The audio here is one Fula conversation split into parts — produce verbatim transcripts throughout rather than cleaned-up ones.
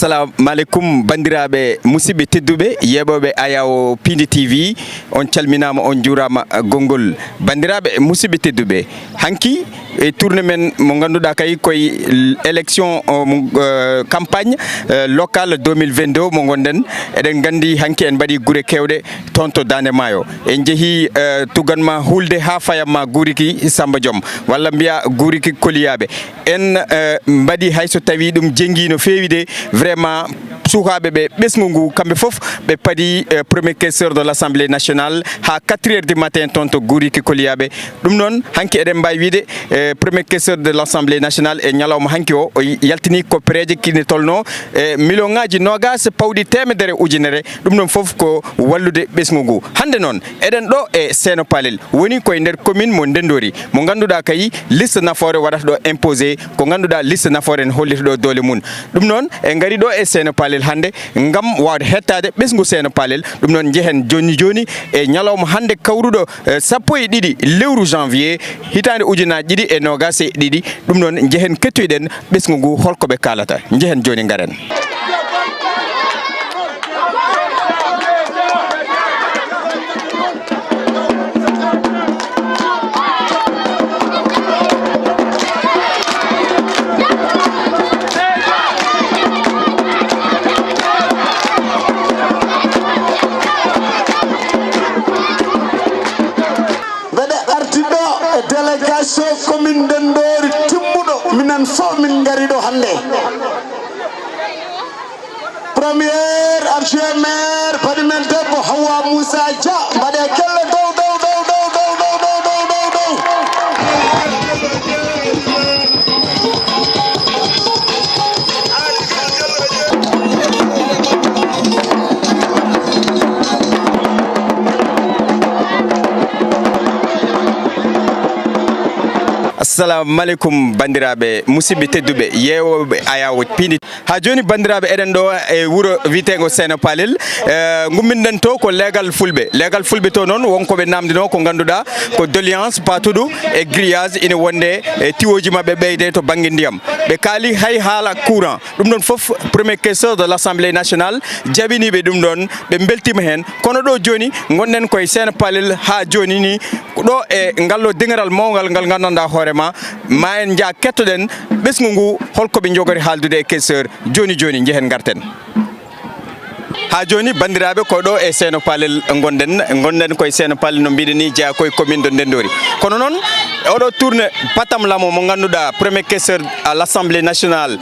Assalamu aleykum, banndiraaɓe, musidɓe tedduɓe, yeeɓooɓe Ayawo Piindi T V, on calminaama, on njuuraama, eh, gonngol. Banndiraaɓe, musidɓe tedduɓe, hanki e tournée men mo ngannduɗaa kay koye élection, o, mo, eh, campagne, eh, locale deux mille vingt-deux mo ngonɗen. Eɗen nganndi hanki en mbaɗi gure keewɗe toon to Daande Maayo. En njehii, eh, tugan ma Hulde haa fayan ma Guuriki Samba Diom, walla mbiya Guuriki Koliyaaɓe. En, eh, mbaɗi hay so tawii ɗum jenngi no feewi de, vraiment, sukaaɓe ɓe ɓesngu ngu, kamɓe fof ɓe padi, eh, premier questeur de l'Assemblée nationale haa quatre heures du matin toon to Guuriki Koliyaaɓe. Ɗum noon, hanki eɗen mbaawi wiyde, eh, premier questeur de l'Assemblée nationale e ñalawma hanki o, o yaltini koppereeje kine tolno, eh, million ŋaaji noogaas pawɗi teemedere ujunere. Ɗum noon fof ko wallude ɓesngu ngu. Hannde noon, eɗen ɗo e Seeno Palel, woni koye nder commune mo Ndenndori, mo ngannduɗaa kay liste nafoore waɗata ɗo imposé, ko ngannduɗaa liste nafoore ne hollita ɗo doole mum. Ɗum noon, en ngari ɗo e Seeno Palel hannde ngam waawde hettaade ɓesngu Seeno Palel. Ɗum noon, njehen jooni jooni e ñalawma hannde kawruɗo, eh, sappo e ɗiɗi lewru janvier, hitaande ujunaaji ɗiɗi e noogaas e ɗiɗi. Ɗum noon, njehen kettoyɗen ɓesngu ngu, holko ɓe kaalata. Njehen jooni, ngaren. Mbeɗe arti ɗo e délégation commune Ndenndori timmuɗo, minen fof min ngari ɗo hannde. Premier adjoint maire, banimen debbo Hawa Moussa Dia, mbaɗe kelle dow, dow, dow. Assalamu aleykum, banndiraaɓe, musidɓe tedduɓe, yeewooɓe Ayawo Piindi. Haa jooni, banndiraaɓe, eɗen ɗo e wuro wiyeteengo Seeno Palel. Eh, ngumminɗen to ko leegal Fulɓe. Leegal Fulɓe to noon, won ko ɓe naamndinoo, ko ngannduɗaa ko doléance paatuɗo e grillage ina wonde e tiwooji maɓɓe ɓeyde to bannge ndiyam. Ɓe kaali hay haala courant. Ɗum ɗon fof, premier questeur de l'Assemblée nationale jaɓiniiɓe ɗum ɗon, ɓe mbeltiima heen. Kono ɗo jooni, ngonɗen koye Seeno Palel haa jooni ni, ko ɗo e ngal ɗo deŋaral mawngal ngal nganndanɗaa hoore ma, ma en njah kettoɗen ɓesngu ngu, holko ɓe njogori haaldude e questeur. Jooni jooni, njehen ngarten. Haa jooni, banndiraaɓe, ko ɗo e Seeno Palel ngonɗen. Ngonɗen koye Seeno Palel, no mbiɗen ni, jeyaa koye commune de Ndenndori. Kono noon, oɗo tourné patam lamo mo ngannduɗaa, premier questeur à l'Assemblée nationale,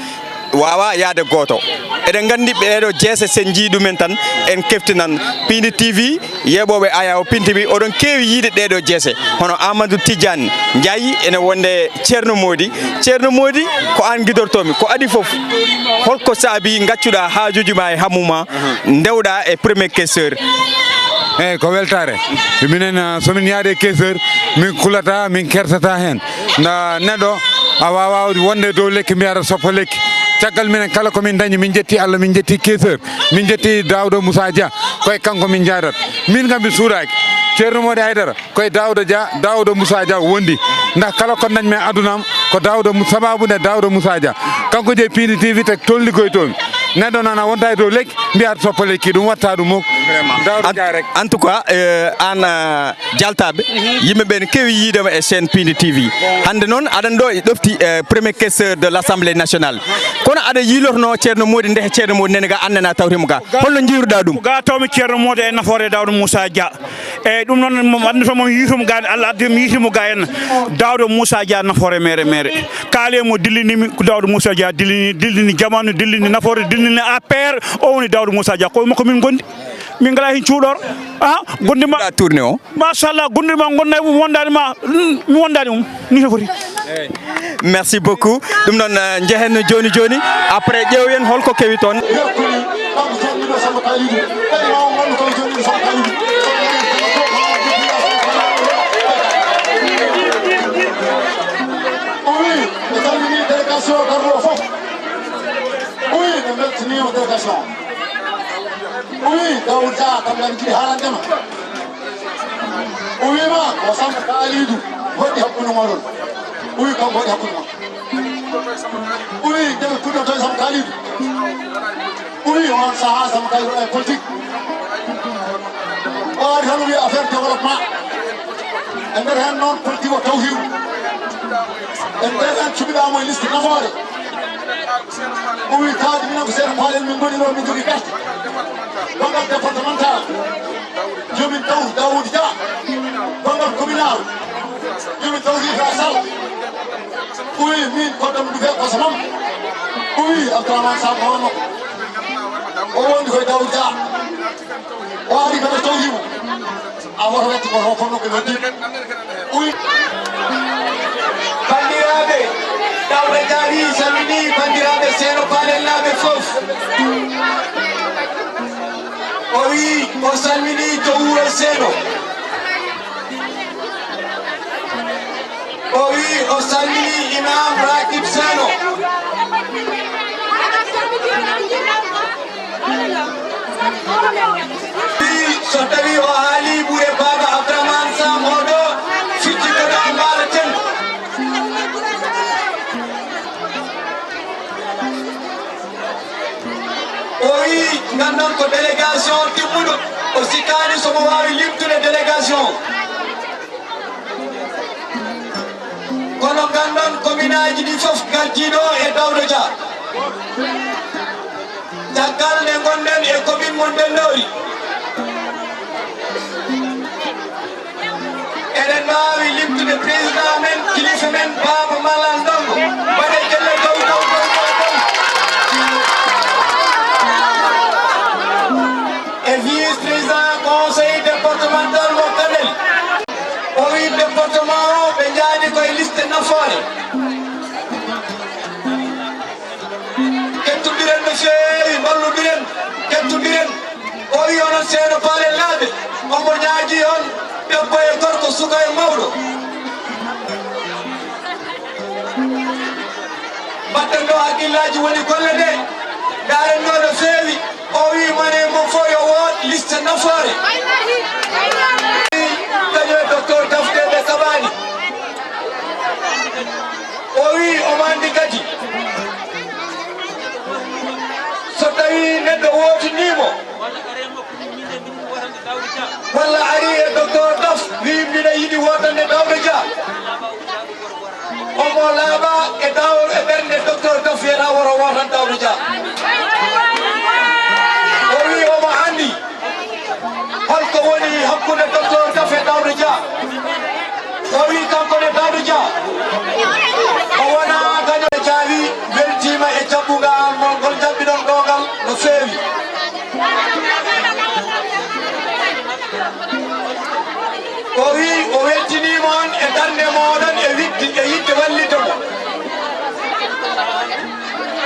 waawaa yahde gooto. Eɗen nganndi ɓeeɗo jeese, so en njii ɗumen tan, en keftinan. Piindi T V, yeeɓooɓe Ayawo Piindi T V, oɗon keewi yiyde ɗeeɗo jeese. Hono Amadou Tidiane Ndiaye, ene wonde Ceerno Moodi. Ceerno Moodi, ko aan gidortoomi. Ko adii fof, holko saabii ngaccuɗaa haajuuji ma e hammu ma, ndewɗaa e premier questeur? Eeyi, ko weltaare. Minen, ah, so min yahde e questeur, min kulataa, min kersataa heen. Nda neɗɗo a waawaa wonde dow lekki, mbiyaa aɗa soppa lekki. Caggal minen kala ko min ndañi, min njetti Allah, min njetti questeur, min njetti Daouda Moussa Dia, ko e kanko min njaadat. Min kam mi suuɗaaki. Ceerno Moodi Aydara, ko e Daouda Dia, Daouda Moussa Dia wondi. Ndax kala ko ndañmi e aduna am, ko Daouda Mou-, sabaabu nde Daouda Moussa Dia. Kanko jeyi Piindi T V, teg toon liggoytoomi. Neɗɗo noon a wonta e dow lekki, mbiyaa aɗa soppa lekki, ɗum watta ɗum muk. Vraiment. Daouda Dia rek. En tout cas, euh, aan, euh, jaltaaɓe, yimɓe ɓe ne keewi yiide ma e chaîne Piindi T V. Hannde noon, aɗa ɗo e ɗofti, euh, premier questeur de l'Assemblée nationale. Kono aɗa yiilorno Ceerno Moodi, ndehe Ceerno Moodi nene ga, aan nana tawti mo ga. Holno njiiruɗaa ɗum? Ko ga tawmi Ceerno Moodi e nafoore Daouda Moussa Dia. Eeyi, ɗum noon, mo, anndu so mo yiitum ga, Allah addi mi yiitum ga en. Daouda Moussa Dia nafoore mere, mere. Kaale mo dillinimi, ko Daouda Moussa Dia dillini, dillini jamaanu, dillini nafoore, dillini A P R, o woni Daouda Moussa Dia, ko makko min ngondi. Min ngalaa heen cuuɗor. Ah, gondi ma. Tourné o. Machallah, gondi ma, gonda e mum, wondaani ma, mm, mi wondaani mum. Ni foti. Merci beaucoup. Ɗum noon, eh, njehen jooni jooni. Après, ƴeewen holko kewi toon. Oui, mi salmini délégation garɗo fof. Oui, mi weltaniima délégation. Oui, Daouda Dia kam, en njiɗi haalande ma. O wiima ko Samba Kalidou waɗi hakkunde mooɗon. O wi kanko waɗi hakkunde mon. O wi nde ɓe kuɗɗoto e Samba Kalidou. O wi on sahaa Samba Kayre e politique. O ari tan o wi affaire développement. E nder heen noon politique o taw hiw. En ɓen en cuɓiɗaa mo e liste nafoore. O wi taade minen ko Seeɗa Paalel min ngoni ɗo, min jogii carte. Banngal départemental. Jomin taw Daoud Dia. Banngal communal. Jomin taw Rifa Sall. O wi min ko ɗum dufe ko samam. O wi Abdourahmane Samb hono. O wondi koye Daoud Dia. O ari kadi tawdi mo. A woto wetto ko hono kono ko noddi. O wi. Banndiraaɓe, Daouda Dia wi salmini banndiraaɓe Seeno Paalelnaaɓe fof. O wi o salmini to wuro Seeno. O wi o salmini Imam Rakib Seno. Wi so tawi o haali ɓure Baba Abdourahmane Sam oɗo, fijji ko ɗo mbaalaten. O wi ngandon ko délégation timmuɗo, o sikkaani somo waawi limtude délégation. Kono nganndon commune aji ɗi fof ngartii ɗo e Daouda Dia. Caggal nde ngonɗen e commune mon Dennori, eɗen mbaawi limtude président men, kilifa men, Baaba Malal Ndongo. Mbaɗe gelle dow, dow, dow, dow, dow. E vice président conseil départemental mo Kanel. O wi département o ɓe njaadi koye liste nafoore. Kettondiren no feewi, mballudiren, kettondiren. O wi onon Seeno Paalelnaaɓe, omo ñaagi on debbo e gorko, suka e mawɗo. Mbaɗɗen ɗo hakkillaaji woni golle ɗe, ndaaren ɗo no feewi. O wi mone mo fof yo woot liste nafoore. Kañum e docteur Dafte ɓe kaɓaani. O wi omo anndi kadi so tawi neɗɗo wootinii mo walla ari e docteur Daf wi mbiɗa yiɗi wootande Daouda Dia. Omo laaɓa e daawol e ɓernde docteur Daf wiyata woro wootan Daouda Dia. O wi omo anndi holko woni hakkunde docteur Daf e Daouda Dia. O wi kanko ne Daouda Dia o wona gaño. Jaawi weltiima e jaɓɓungal ngol, ngol jaɓɓiɗon ɗo ngal no feewi. O wi o weltiniima on e darnde mooɗon e wiɗde, e yiɗde wallitde mo.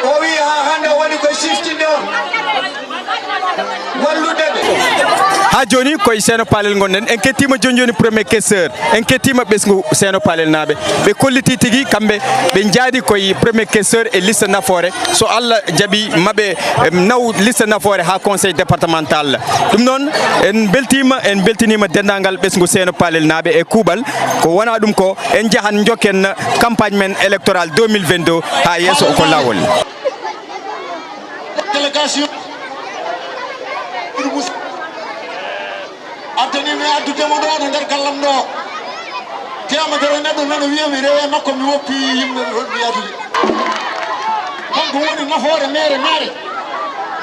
O wi haa hannde o woni koye siftinde on, wallude ɓe. Haa jooni koye Seeno Paalel ngonɗen. En kettiima jooni jooni premier questeur. En kettiima ɓesngu Seeno Paalelnaaɓe. Ɓe kollitii tigi kamɓe ɓe njaadi koye premier questeur e liste nafoore. So Allah jaɓi maɓe em, naw liste nafoore haa conseil départemental. Ɗum noon, en mbeltiima, en mbeltiniima denndaangal ɓesngu Seeno Paalelnaaɓe e kuuɓal. Ko wonaa ɗum ko, en njahan njokken campagne men électoral deux mille vingt-deux haa yeeso ko laawol. Délégation. Ardanii mi addude mo ɗo no nder gallam ɗo. Teemedere neɗɗo nana wiya mi rewe makko, mi woppi yimɓe mi woni mi yadude. Kanko woni nafoore meere meere.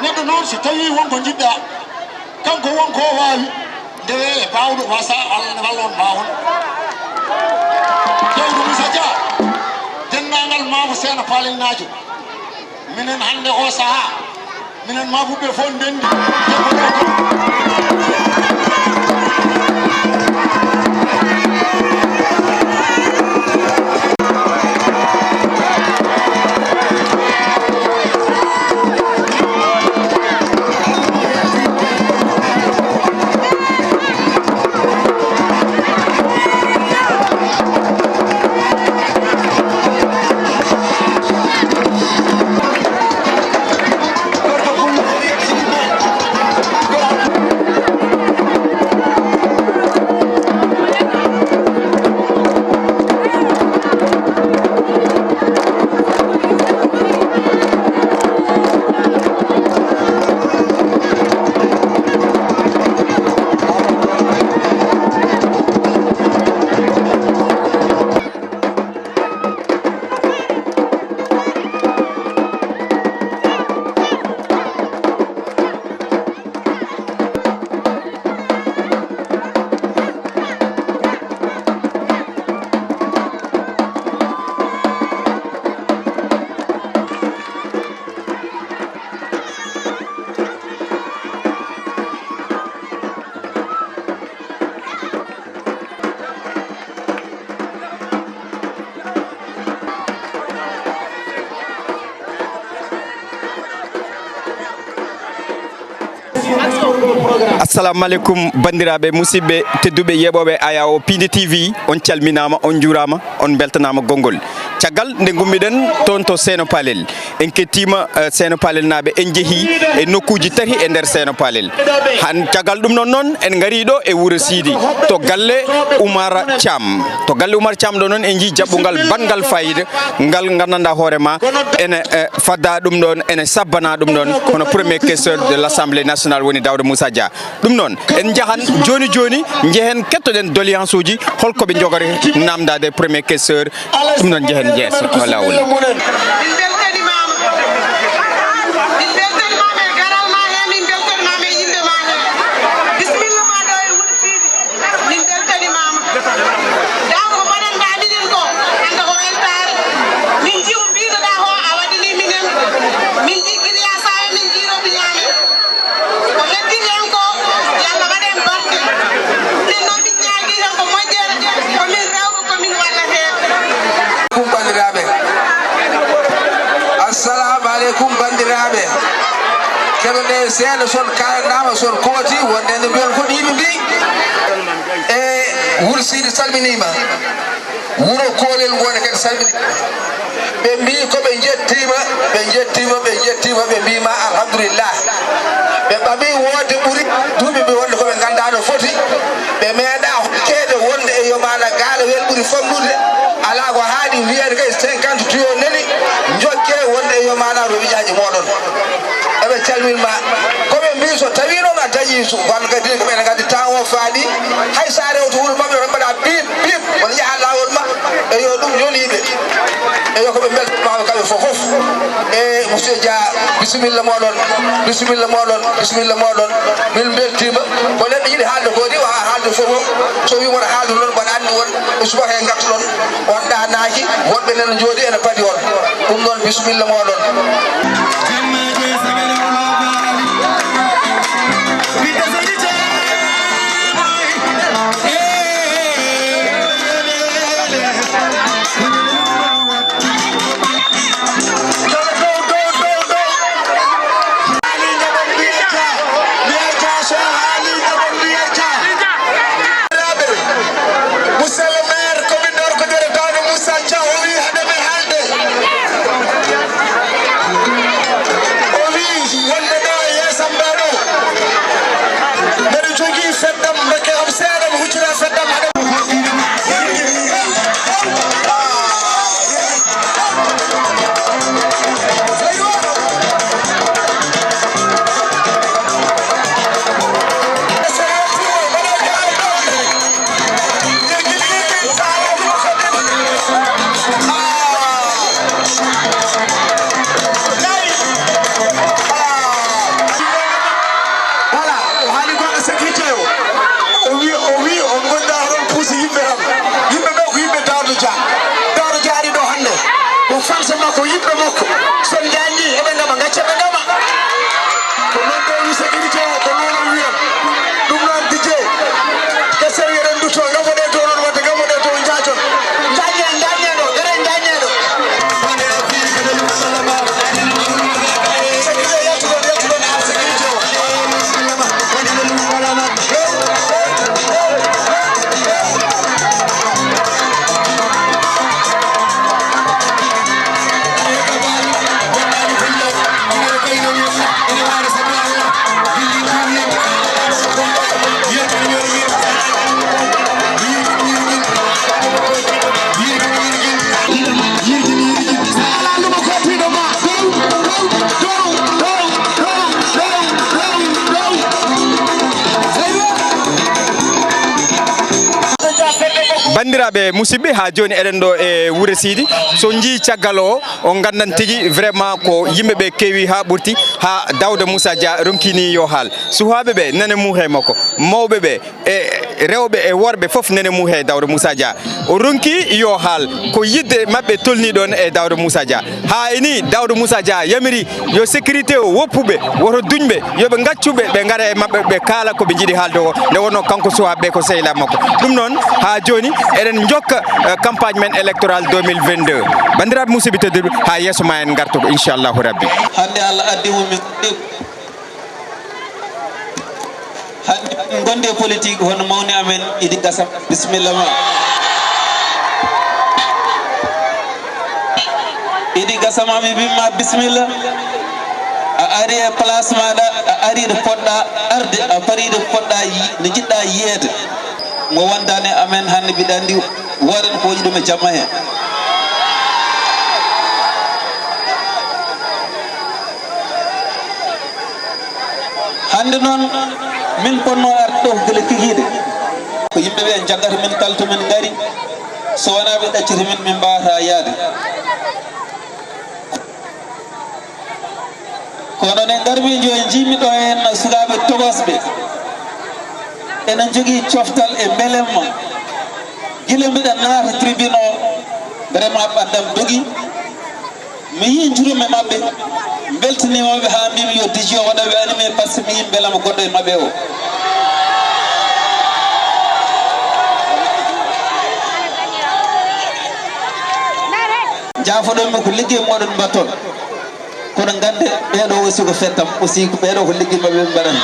Neɗɗo noon so tawi won ko jiɗɗa, kanko won ko waawi, ndewe e baawɗo wasa Allah ne walla on mbaawon. Jawdu Musa Dia, denndaangal maabo Seena Paalelnaajo. Minen hannde o sahaa, minen Mabuɓe fof ndenndi. Assalamu aleykum, banndiraaɓe, musidɓe tedduɓe, yeeɓooɓe Ayawo Piindi T V, on calminaama, on njuuraama, on mbeltanaama gonngol. Caggal nde ngummiɗen toon to Seeno Palel, en kettiima, eh, Seeno Palelnaaɓe, en njehii e nokkuuji tati e nder Seeno Palel. Han caggal ɗum noon, noon en ngarii ɗo e Wuro Siidi, to galle Umar Thiam. To galle Umar Thiam ɗo noon, en njii jaɓɓungal banngal faayiida, ngal nganndanɗaa hoore ma, ene, eh, fadda ɗum ɗoon, ene sabbana ɗum ɗoon, hono premier questeur de l'Assemblée nationale woni Daouda Moussa Dia. Ɗum noon, en njahan jooni jooni, njehen kettoɗen doléance uji, holko ɓe njogori naamndaade premier questeur, ɗum noon njehen yeeso, o laawol. Min mbeltanimaama. Min mbeltanimaama e garal ma he, min mbeltanimaama e yimɓe ma he. Bisimilla ma ɗo e Wuro Siidi. Min mbeltanimaama. Daaw ko mbaɗanɗaa minen ko, hannde ko weltaare. Min nji ko mbiinoɗaa ko, a waɗanii minen. Min nji Giriyaasa he, min nji Robiñaame. Ko heddii heen ko, yo Allah waɗ heen barke. Minen noon, min ñaagii heen ko moƴƴere, ko min rewɓe, ko min wallata heen. Kum banndiraaɓe. Assalamu aleykum, banndiraaɓe. Keɗoɗen seeɗa, son kaalannaama, son kooti, wonde no mbiyon ko ɗiɗi mbi. E Wuro Siidi salminiima. Wuro Koolel Ngoone kadi salmini. Ɓe mbii ko ɓe njettiima, ɓe njettiima, ɓe njettiima, ɓe mbii ma alhamdulillah. Ɓe ɓami woote ɓuri duuɓi ɓe wonde ko ɓe nganndaa no foti. Ɓe meeɗaa hokkeede wonde e yo maana gaala wel ɓuri famɗude. Alaa ko haaɗi wiyeede kay cinquante tuyaux neli, njokke wonde e yo maana to wiƴaaji mooɗon. Eɓe calmin ma. Ko ɓe mbii so tawii noon a dañii su, wan kadi ko ɓe ngaddi temps o faaɗi. Hay so a rewto wuro maɓɓe, ɓe mbaɗa bip, bip, won njaha laawol ma. Eyo, ɗum yonii ɓe. Eyo, ko ɓe mbeltanaama kamɓe fof fof. E Monsieur Dia, bisimilla mooɗon, bisimilla mooɗon, bisimilla mooɗon. Min mbeltiima. Ko neɗɗo yiɗi haalde ko waɗi, waawa haalde fof fof. So wii wota haaldu noon, mbaɗa anndi won e subaka e ngartuɗon. On ɗaanaaki, woɗɓe nana njooɗi ene padi on. Ɗum noon, bisimilla mooɗon. Monsieur le maire, commune Nord Kodere, Daouda Moussa Dia, o wi haɗa men haalde. O wi wonde ɗo e yeeso am ɗo, mbeɗa jogii feddam, ndokke kam seeɗa, mi huccita feddam haɗa. Voilà, o haali ko ala sécurité o. O wi, o wi, on gonda hoɗon puusi yimɓe tan. Yimɓe ɓe ko yimɓe Daouda Dia. Daouda Dia ari ɗo hannde. Ko fans makko, yimɓe makko. So on jaanni, eɓe ngama, gacce ɓe ngama. Ko noon ɗo wi sécurité o, ko noon o wiyan. Ɗum noon, D J. Ko sewi eɗen ndutto, ngamoɗen to noon, wadde ngamoɗen to, njaajon. Njaañe, njaañe ɗo, gare njaañe ɗo. Sécurité, yaltu ɗon, yaltu ɗon, sécurité o. Banndiraaɓe musidɓe, haa jooni eɗen ɗo e Wuro Siidi. So njii caggal o, on nganndan tigi vraiment ko yimɓe ɓe keewi haa ɓurti, haa Daouda Moussa Dia ronkini yo haal. Suhaaɓe ɓe nane muuhe makko, mawɓe ɓe e rewɓe e worɓe fof nane muuhe Daouda Moussa Dia. O ronki yo haal ko yiɗde maɓɓe tolni ɗon e Daouda Moussa Dia. Haa e ni Daouda Moussa Dia yamiri yo sécurité o woppuɓe, woto duñɓe, yo ɓe ngaccuɓe, ɓe ngara e maɓɓe, ɓe kaala ko ɓe njiɗi haalde o, nde wonno kanko suhaaɓe ɓe ko sehilaaɓe makko. Ɗum noon, haa jooni eɗen njokka, eh, campagne men électorale deux mille vingt-deux. Banndiraaɓe musidɓe tedduɓe, haa yeeso ma en ngartu ko, inchallahu rabbi. Hannde Allah addi mo min. Hannde Gondi e politique hono mawni amen Idi Gassama, bisimilla ma. Idi Gassama, mi mbimma bisimilla. A ari e place maɗa, a ari ɗo poɗɗa arde, a pari ɗo poɗɗa yi-, nde jiɗɗa yiyeede. Mo wondani amen hannde, mbiɗa anndi woodani ko waɗi ɗum e jamma he. Hannde noon, min ponno arde ɗo ko gila kikiiɗe. Ko yimɓe ɓe njaggata min, kalto min ngari. So wonaa ɓe ɗaccata min, min mbaawata yaade. Kono ne ngarmi jooni, njiimi ɗo heen sukaaɓe tokosɓe. Ene njogii coftal e mbelemma. Gila mbiɗa naata tribune o, vraiment ɓanndam dogi. Mi yii njurum e maɓɓe, mbeltaniima ɓe haa mbiimi yo D J o waɗa ɓe animé, par ce que mi yii mbelamma gonɗo e maɓɓe o. Njaafoɗon-mi ko liggey mooɗon mbatton, kono nganndee ɓeeɗo aussi ko fettam, aussi ko ɓeeɗo ko liggey maɓɓe ɓe mbaɗata.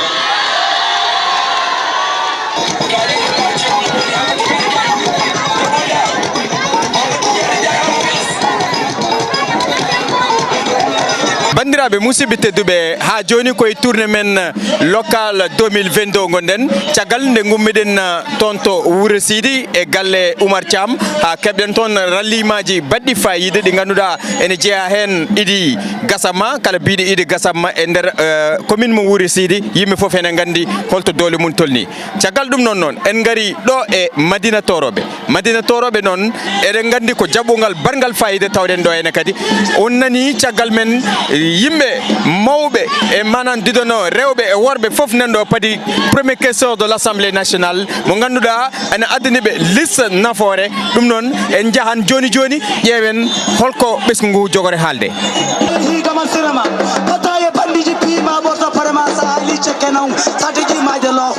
Banndiraaɓe musidɓe tedduɓe, haa jooni koye tournée men local deux mille vingt-deux ngonɗen. Caggal nde ngummiɗen toon to Wuro Siidi e galle Oumar Thiam, haa keɓɗen toon ralliimaaji baɗɗi faayiida ɗi ngannduɗaa ene jeyaa heen Idi Gassama. Kala biiɗo Idi Gassama e nder, eh, commune mo Wuro Siidi, yimɓe fof ene nganndi holto doole mum tolni. Caggal ɗum noon, noon en ngari ɗo e Madina Toroɓe. Madina Toroɓe noon, eɗen nganndi ko jaɓɓungal barngal faayiida tawɗen ɗo ene kadi. On nani caggal men, yimɓe mawɓe e manan didono rewɓe e worɓe fof nan ɗo padi premier questeur de l'Assemblée nationale mo ngannduɗaa ene addani ɓe liste nafoore. Ɗum noon en njahan jooni jooni ƴeewen holko ɓesngu ngu jogori haalde. Hii gama sirama, kata e bandiji pima borto parama sa ali cekenong, sa tiji maje lof.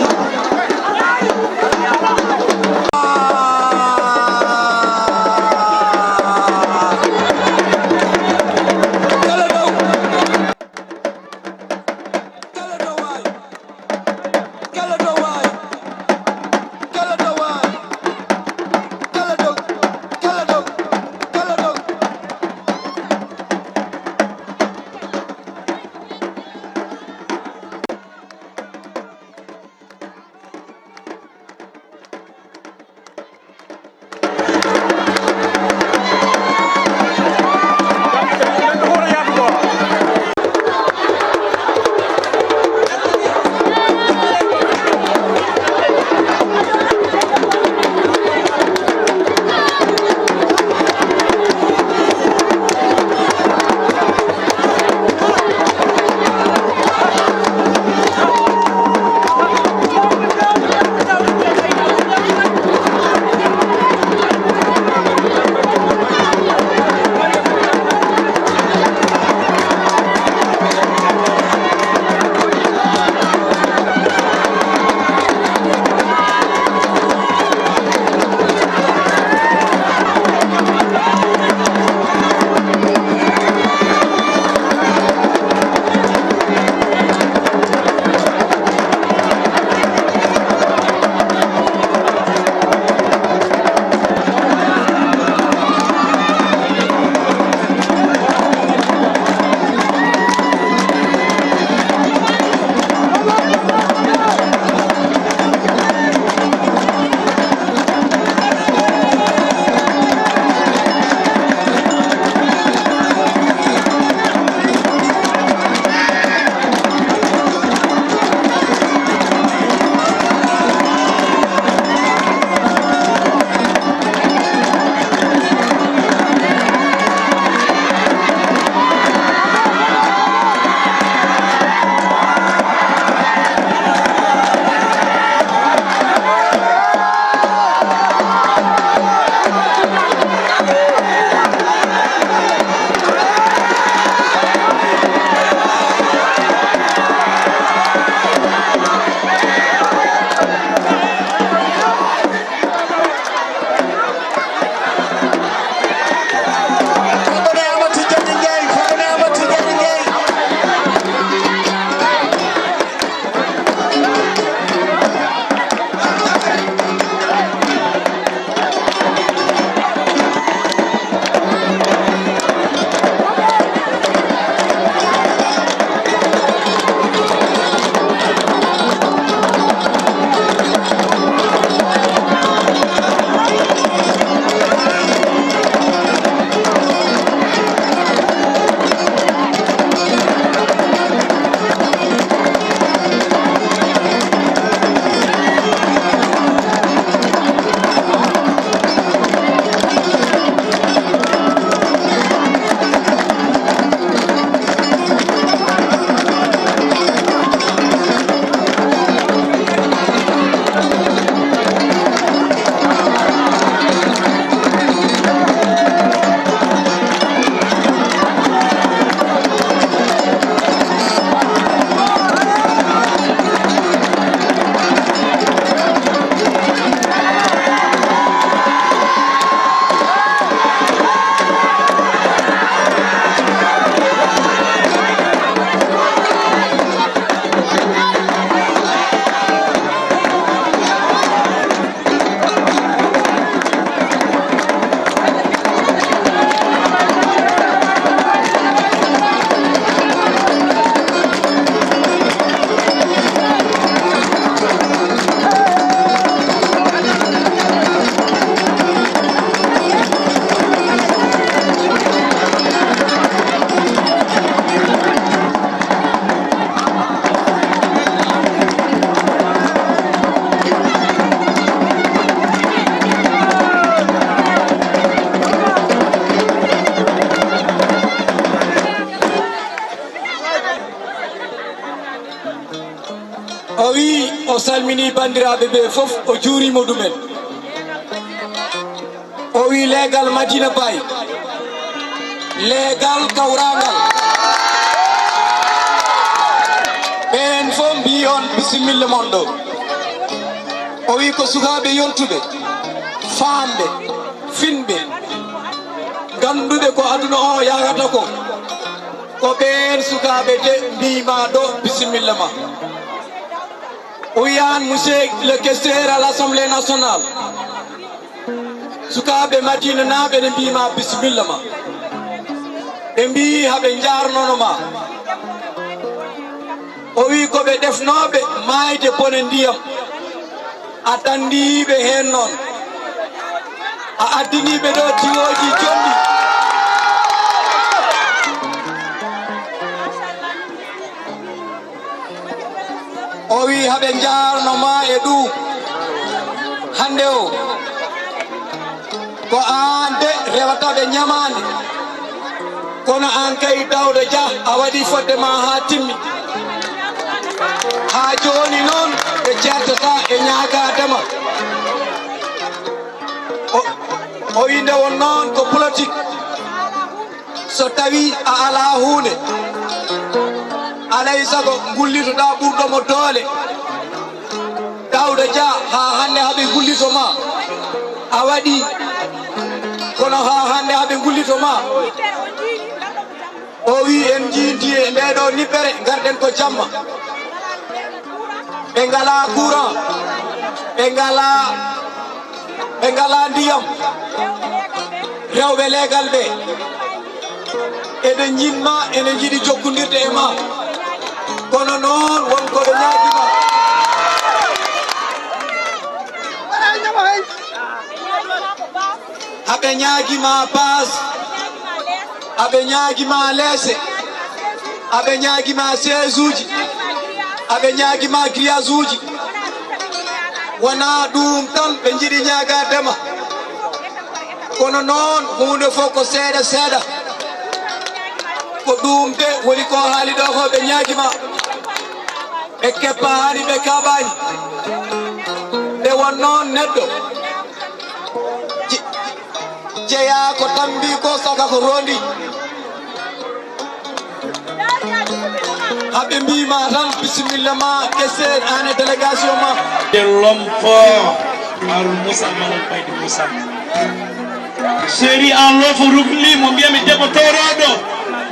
Salmini banndiraaɓe ɓe fof, o juuriima ɗumen. O wi leegal Madina Baye, leegal kawraangal. Ɓeen fof mbiyi on bisimilla mon ɗo. O wi ko sukaaɓe yontuɓe, faamɓe, finɓe, ngannduɓe ko aduna o yahata ko. Ko ɓeen sukaaɓe de mbiyi ma ɗo bisimilla ma. O wi aan, monsieur le questeur à l'Assemblée nationale, sukaaɓe Madina naaɓe ne mbiyi ma bisimilla ma. Ɓe mbiyi haɓe njaarnono ma. O wi ko ɓe ɗefnooɓe maayde bone ndiyam. A danndii ɓe heen noon. A addinii ɓe ɗo tiwooji jonɗi. O wi haɓe njaarno ma e ɗum. Hannde o, ko aan de rewata ɓe ñamaande. Kono aan kay, Daouda Dia, a waɗi fodde ma haa timmi. Haa jooni noon ɓe ceertata e ñaagaade ma. O, o wi nde won noon ko politique. So tawi a alaa huunde, alay sago ngullitoɗaa ɓurɗo mo doole. Daouda Dia, haa hannde haɓe ngullito ma. A waɗi, kono haa hannde haɓe ngullito ma. O wi en njiidi e ndee ɗo niɓɓere, ngarɗen ko jamma. Ɓe ngalaa courant, ɓe ngalaa, ɓe ngalaa ndiyam. Rewɓe leegal ɓe, eɓe njiɗ ma, ene njiɗi jokkondirde e ma. Kono noon won ko ɓe ñaagi ma. Aɓe ñaagi ma paas, aɓe ñaagi ma leese, aɓe ñaagi ma seesuuji, aɓe ñaagi ma giriyasuuji. Wonaa ɗum tan ɓe njiɗi ñaagaade ma. Kono noon, huunde fof ko seeɗa seeɗa. Ko ɗum de woni ko haali ɗo ko ɓe ñaagi ma. Ɓe keppaani, ɓe kaɓaani. Ɓe won noon neɗɗo je-, jeyaa ko tambi ko saka ko rondi. Haɓe mbii ma tan, bisimilla ma, questeur, aan e délégation ma. De l'homme fort, Harouna Moussa, Malal Baydi Moussa. Chéri en lofo rugli mo mbiyami debbo toorooɗo.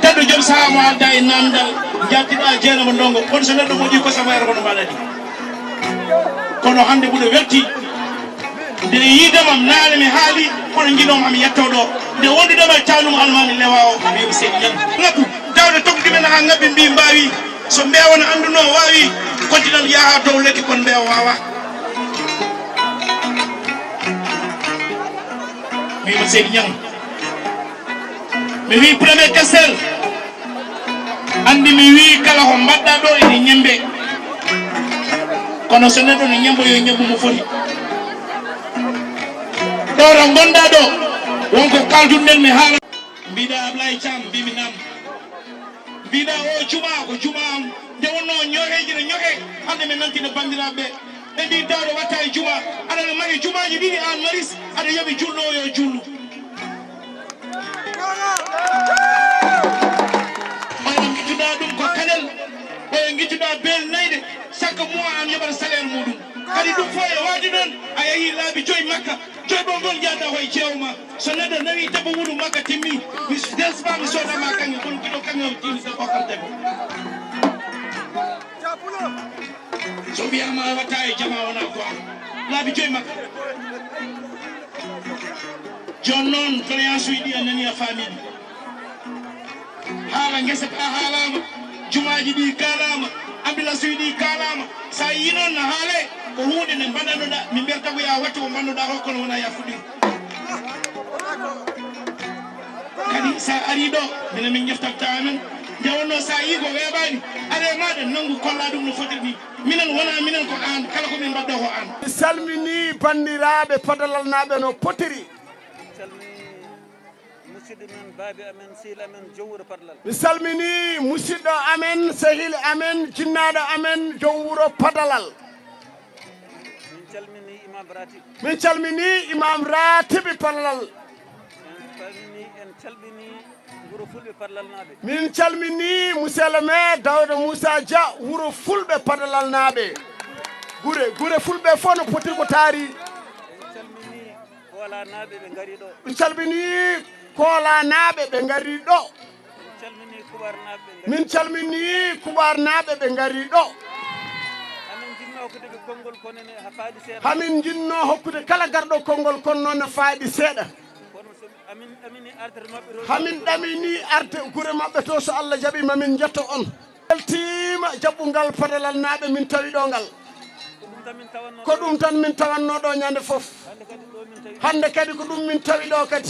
Teddo joom sahaa mo adda e namdal. Jattiɗa jeena mo ndongo. Kono so neɗɗo moƴƴi ko sama yero kono mbaɗani. Kono hannde mbuɗo welti. Nde yiidema naane mi haali, kono njiɗoma mi yetto ɗo. Nde wondudema e caanum almami lewa o, mbimi seydi ñan. Ngabbu, tawde tokdi men ha ngabbi mbi mbawi. So mbeewa no annduno waawi, koddinal yaha dow lekki kon mbeewa waawa. Mbima seydi ñan. Mi wi premier questel. Anndi mi wii kala ko mbaɗɗaa ɗo ene ñemmbe. Kono so neɗɗo ne ñemmbo yo ñemmbo mo foti. Ɗo to ngonɗaa ɗo, won ko kalduɗen mi haala. Mbiɗa Ablaye Thiam, mbimi naam. Mbiɗa o juma ko juma am. Nde wonno ñoheeji ne ñohe, hannde min nantina banndiraaɓe ɓe. Ɓe mbi dawɗo watta e juma. Aɗa no mari jumaaji ɗiɗi aan Maris, aɗa yoɓi julɗo o yo jullu. Ɓayno ngittuɗaa ɗum ko kanel, ɓayo ngittuɗaa beel nayde, chaque mois aan yoɓata salaire muɗum. Kadi ɗum fof e waadi noon, a yahii laabi joyi Makka, joyɓol ngol njahda koye jeewo ma. So neɗɗo nawi debbo muɗum Makka timmi, mi despa mi sooda ma kaŋŋe, kono giɗo kaŋŋe o tiimi debbo okkam debbo. So wiyama a watta e jama wona ko an. Laabi joyi Makka. Jooni noon, doléance uji ɗi a nani a faami ɗi. Haala ngesa ka haalama, jumaaji ɗi kaalama, ambulance uji ɗi kaalama. Sa yi noon no haale, ko huunde nde mbaɗannoɗa, min mbiyata ko ya wattu ko mbannoɗa ko, kono wona ya fuɗɗi. Kadi sa ari ɗo, minen min ƴeftatta amen. Nde wonno sa yi ko weeɓani, are maɗa nanngu kolla ɗum no fotiri ni. Minen wona minen ko an, kala ko min mbaɗɗo ko an. Mi salmini banndiraaɓe Padalalnaaɓe no potiri. Musidɗo men, baabi amen, sehil amen, joom wuro Padalal. Mi salmini musidɗo amen, sehil amen, jinnaaɗo amen, joom wuro Padalal. calmini Imam Ratib. Min calmini Imam Ratibi Pallal. En calmini, en calmini Wuro Fulɓe Padlalnaaɓe. Min calmini Monsieur le maire Daouda Moussa Dia, Wuro Fulɓe Padalalnaaɓe. Gure, gure Fulɓe fof no poti ko taari. En calmini Koolanaaɓe ɓe ngari ɗo. Min calmini Koolanaaɓe ɓe ngari ɗo. En calmini Kuɓarnaaɓe ɓe ngari. Min calmini Kuɓarnaaɓe ɓe ngari ɗo. Hamin jinnoo hokkude ɓe konngol kono ne ha faaɗi seeɗa. Hamin jinnoo hokkude kala garɗo konngol kono noon ne faaɗi seeɗa. Kono so amin ɗamini arde maɓɓe to. Hamin ɗamini arde gure maɓɓe to, so Allah jaɓi mamin njetto on. Weltiima jaɓɓungal Padalalnaaɓe min tawi ɗo ngal. Ko ɗum tan min tawannoo. Ko ɗum tan min tawannoo ɗo ñande fof. Hannde kadi ɗo min tawi. Hannde kadi ko ɗum min tawi ɗo kadi.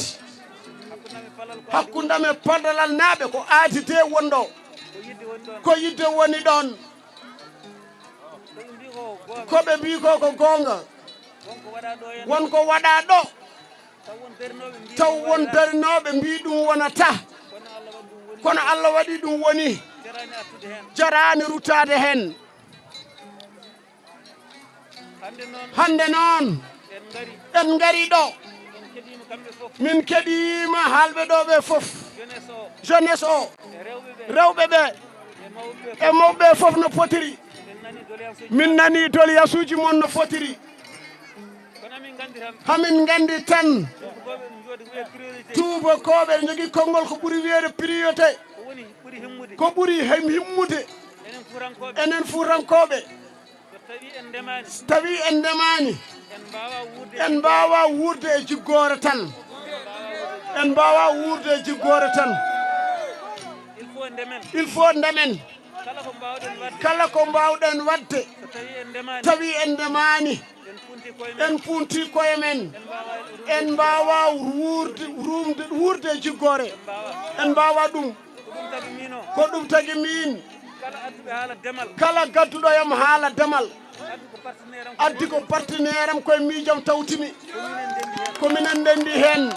Hakkunde amin Palal ko. Hakkunde amin Padalalnaaɓe ko aadi de woni ɗo. Ko yidde woni ɗon. Ko yidde woni ɗon. Ko ɓe mbii ko ko goonga. Ko ɓe mbii ko ko goonga. Won ko waɗaa ɗo heen. Won ko waɗaa ɗo. Taw won darinooɓe mbii ɗum wonata. Kono Allah waɗi ɗum woni. Jaraani ruttaade heen. Hannde noon. En ngari. En ngari ɗo. Min keɗiima haalɓe ɗo ɓe fof. Jeunesse o. Jeunesse o. E rewɓe ɓe. Rewɓe ɓe. E mawɓe ɓe. E mawɓe ɓe fof no potiri. Min nani doléance uji. Min nani doléance uji mon no fotiri. Kono amin nganndi tan. Hamin nganndi tan. Tuubakooɓe no njogii priorité. Tuubakooɓe no njogii konngol ko ɓuri wiyeede priorité. Ko woni ɓuri himmude. Ko ɓuri hem-, himmude. Enen Fuutankooɓe. Enen Fuutankooɓe. So tawii en ndemaani. So tawii en ndemaani. En mbaawaa wuurde. En mbaawaa wuurde e jiggoore tan. En mbaawaa wuurde e jiggoore tan. Il faut ndemen. Il faut ndemen. Kala ko mbaawɗen waɗde. Kala ko mbaawɗen waɗde. So tawii en ndemaani. Tawi en ndemaani. En punti koye men. En punti koye men. En mbaawaa. En mbaawaa wuurde, ruumde, wuurde e jiggoore. En mbaawaa. En mbaawaa ɗum. Ko ɗum tagi miin o. Ko ɗum tagi miin. Kala adduɓe haala demal. Kala gadduɗo yam haala demal. Addi ko partenaire am. Addi ko partenaire am koye miijam tawtimi. Ko minen ndenndi heen. Ko minen ndenndi heen.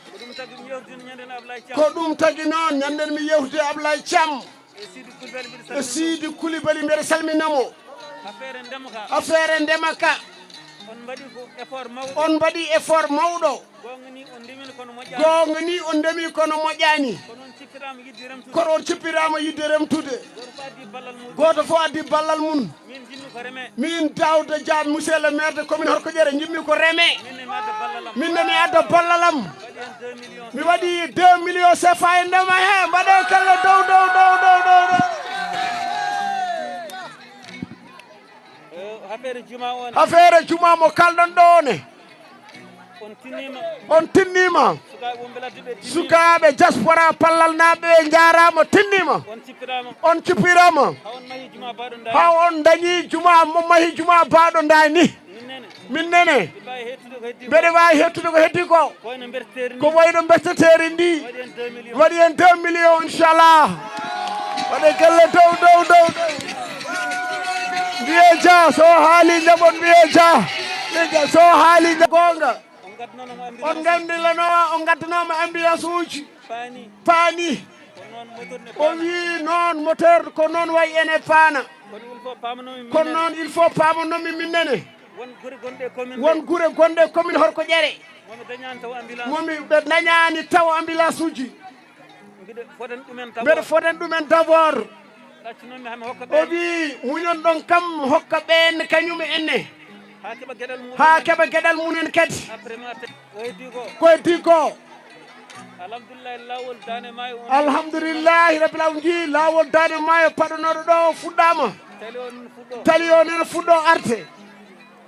Ko ɗum tagi mi yewtino ñande Ablaye Thiam. Ko ɗum tagi noon ñande mi yewti Ablaye Thiam. E Sidi Koulibaly mbiɗa. E salmina. Sidi Koulibaly mbiɗa salmina mo. Affaire ndema ka. Affaire ndema ka. On mbaɗi ko effort mawɗo. On mbaɗi effort mawɗo. Goonga ni on ndemino kono moƴƴaani. Goonga ni on ndemi kono moƴƴaani. Kono on cippiraama yidde remtude. Kono on cippiraama yidde remtude. Gooto fof addi ballal mum. Gooto fof addi ballal mum. Min njiɗmi ko reme. Min Daouda Dia, monsieur le maire de commune Horkoƴere, njiɗmi ko reme. Min ne mi adda ballal am. Min ne mi adda ballal am. Waɗi heen deux millions. Mi waɗi deux millions C F A e ndema he, mbaɗee kelle dow, dow, dow. Eh, affaire juma o ne. Affaire juma mo kalɗon ɗo o ne. On tinniima. On tinniima. Sukaaɓe wonɓe ladde ɓe tinniima. Sukaaɓe diaspora Pallalnaaɓe ɓe njaaraama, tinniima. On cippiraama. On cippiraama. Haa on mahi juma baaɗo ndaani. Haa on dañi juma mo mahi juma baaɗo ndaani. Min nene. Min nene. Mbeɗa waawi heɗtude ko heddi ko. Mbeɗa waawi heɗtude ko heddi ko. Ko wayno mberteteeri ndi. Ko wayno mberteteeri ndi. Waɗi heen deux millions. Waɗi heen deux millions, inchallah. Waɗee kelle dow, dow, dow, dow. Mbiyee Dia, so haali njaɓon mbiyee Dia. Mbiyee Dia, so haali njaɓon goonga. On ngaddanoono mo ambulance. On nganndilano, on ngaddanoo mo ambulance uji. Paani. Paani. Ko noon moteur ne. O paana. Wii noon moteur ko noon wayi ene paana. Kono il faut paamanomi. Kono noon il faut paamanomi min nene. Won gure gonɗe e commune. Won gure gonɗe e commune Horkoƴere. Momi dañaani taw ambulance. Momi ɓe dañaani taw ambulance uji. Mbiɗa fodan ɗumen d'abord. Mbeɗa fodan ɗumen d'abord. Ɗaccunomi hami hokka. O ɓeen. Wii muñon ɗon kam hokka ɓeen kañum en ne. Haa keɓa geɗal mum. Haa keɓa geɗal mum en kadi. Après mi arta. Ko heddi ko. Ko heddi ko. Alhamdulillahi, laawol Daande Maayo on. Alhamdulillahi rabbil alamin, njii laawol Daande Maayo paɗanooɗo ɗo fuɗɗaama. Tali o nene fuɗɗo. Tali o nene fuɗɗo arte.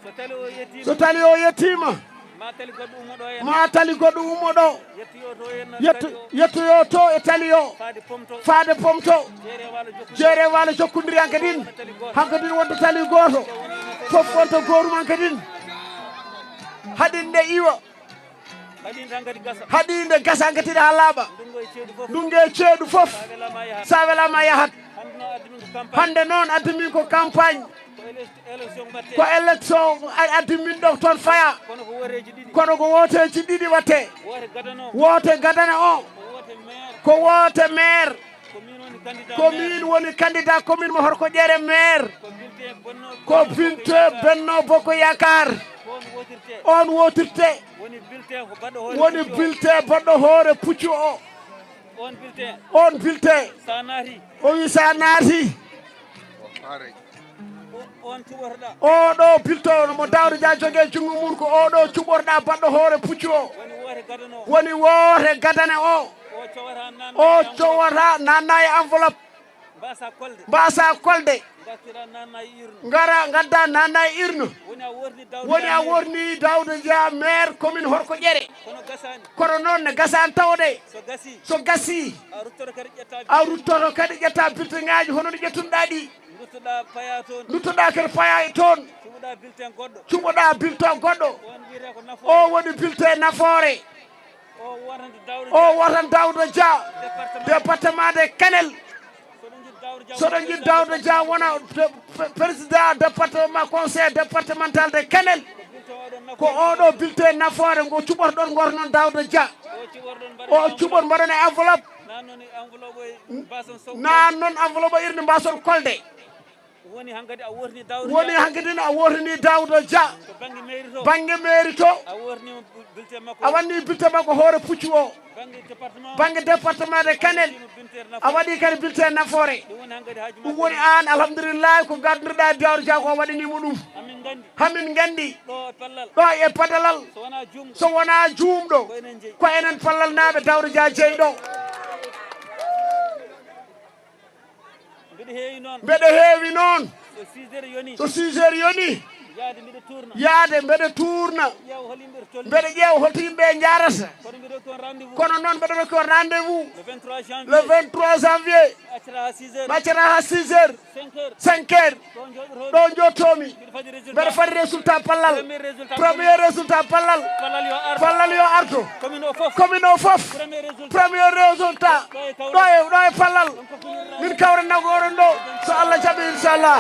So tali o yettiima. So tali o yettiima. Ma tali goɗɗo ummo ɗo heen. Ma tali goɗɗo ummo ɗo. Yettoyo to heen. Yetto-, tali o. Yettoyo to e tali o. Faade Pomto. Faade Pomto. Jeere waalo jokkondiri. Jeere waalo jokkondiri hankadin. Tali gooto. Hankadin wonta tali gooto. Fof wonta goorum hankadin. Haɗin nde iwa. Haɗi nde gasa. Haɗi nde gasa, ngati nde haa laaɓa. Ndunngu e ceeɗu fof. Ndunngu e ceeɗu fof. Sa welaama a yahat. Sa welaama a yahat. Hannde noon addi min ko campagne. Hannde noon addi min ko campagne. Ko ele-, élection mbaɗte. Ko élection a-, addi min ɗo toon faya. Kono ko wooteeji ɗiɗi. Kono ko wooteeji ɗiɗi waɗte. Woote gadano. Woote gadano o. Ko woote maire. Ko woote maire. Ko min woni candidat commune mo Horko Ƴeere maire. Ko bulletin Benno Bokk Yaakaar. On wotirte. Woni bulletin baɗɗo hoore puccu o. On bulletin. O wi sa naati. Oɗo bulletin mo Daouda Dia jogi e junngo mum, ko oɗo cuɓorɗa baɗɗo hoore puccu o. Woni woote gadane o. O cowata nanna e enveloppe. Mbasa kolde. Ngara ngadda nanna e urne. Woni a worni Daouda Dia maire commune Horko Ƴeere. Kono noon ne gasani tawde. So gasi. A ruttoto kadi ƴetta bulletin ngaji hono no ƴettunoɗa ɗi. Duttoɗa kadi paya e toon. Cuɓoɗa bulletin goɗɗo. O woni bulletin nafoore. O watan Daouda Dia, département de Kanel. Soɗo jiɗi Daouda Dia wona président département, conseil départemental de Kanel. Ko oɗo bulletin nafoore ngo cuɓorɗon, ngoto noon Daouda Dia. O cuɓon mbaɗon e enveloppe. Nan noon enveloppe urne mbason kolde. Woni hankadi a worni Daouda Dia. Woni hankadi a worni Daouda Dia. Bangge mairie to. A wanni bulletin makko hoore puccu o. Bangge département de Kanel. A waɗi kadi bulletin nafoore. Ɗum woni an, alhamdulillahi, ko gaddunoɗa Daouda Dia ko waɗanimo ɗum. Hamin gandi. Ɗo e Padalal. So wona juumɗo. Ko enen Pallal naɓe Daouda Dia jeyi ɗo. Mbeɗa heewi noon. So six heures yoni. Yaade mbeɗa tuurna. Mbeɗa ƴeewa holto yimɓe njaarata. Kono noon mbeɗa rokki on rendez-vous. Le vingt-trois janvier. Accata ha six heures. Cinq heures. Ɗo jooɗotomi. Mbeɗa fadi résultat Pallal. Premier résultat Pallal. Pallal yo artu. Commune o fof. Premier résultat. Ɗo e Pallal. Min kawrana ko oɗon ɗo. So Allah jaɓi, inchallah.